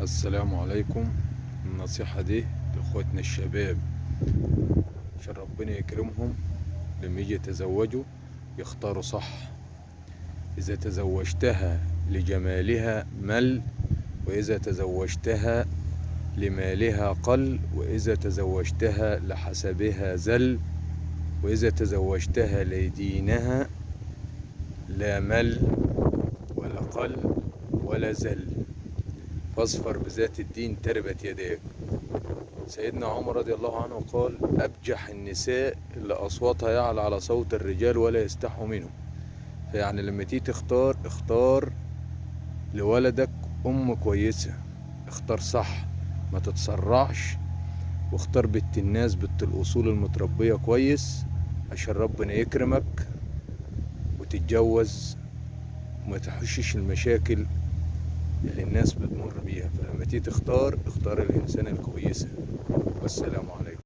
السلام عليكم. النصيحة دي لإخواتنا الشباب عشان ربنا يكرمهم لما يجي يتزوجوا يختاروا صح. إذا تزوجتها لجمالها مل، وإذا تزوجتها لمالها قل، وإذا تزوجتها لحسبها زل، وإذا تزوجتها لدينها لا مل ولا قل ولا زل. فاظفر بذات الدين تربت يداك. سيدنا عمر رضي الله عنه قال: أبجح النساء اللي أصواتها يعلى على صوت الرجال ولا يستحوا منه. فيعني لما تيجي تختار، اختار لولدك أم كويسة، اختار صح، ما تتسرعش، واختار بنت الناس، بنت الأصول المتربية كويس، عشان ربنا يكرمك وتتجوز وما تحشش المشاكل اللي الناس بتمر بيها. فلما تيجي تختار، اختار الإنسان الكويسة. والسلام عليكم.